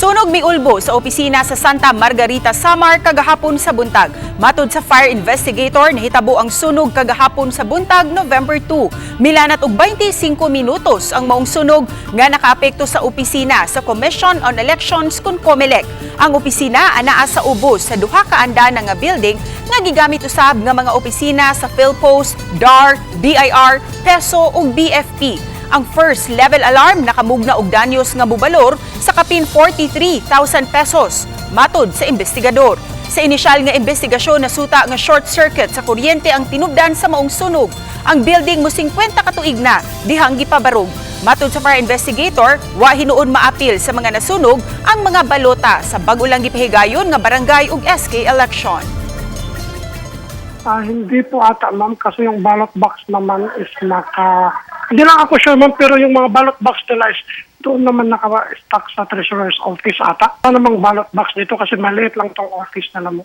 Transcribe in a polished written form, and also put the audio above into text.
Sunog miulbo sa opisina sa Santa Margarita, Samar kagahapon sa buntag. Matod sa fire investigator, nahitabo ang sunog kagahapon sa buntag, November 2. Milanat og 25 minutos ang maong sunog nga nakaapekto sa opisina sa Commission on Elections kun COMELEC. Ang opisina anaa sa ubos sa duha ka andan nga building nga gigamit usab nga mga opisina sa PhilPost, DAR, BIR, PESO ug BFP. Ang first level alarm nakamugna og danyos nga bubalor sa kapin ₱43,000 matod sa investigador. Sa inisyal nga investigasyon, nasuta nga short circuit sa kuryente ang tinubdan sa maong sunog. Ang building mo 50 ka tuig na dihang gipabarog. Matod sa fire investigator, wa hinuon maapil sa mga nasunog ang mga balota sa bag-o lang gipahigayon nga barangay ug SK election. Ah, hindi po ata, ma'am, kasi yung ballot box naman is naka... Hindi lang ako sure, ma'am, pero yung mga ballot box nila is doon naman naka-stock sa treasurer's office ata. Ano namang ballot box dito kasi maliit lang tong office nila mo.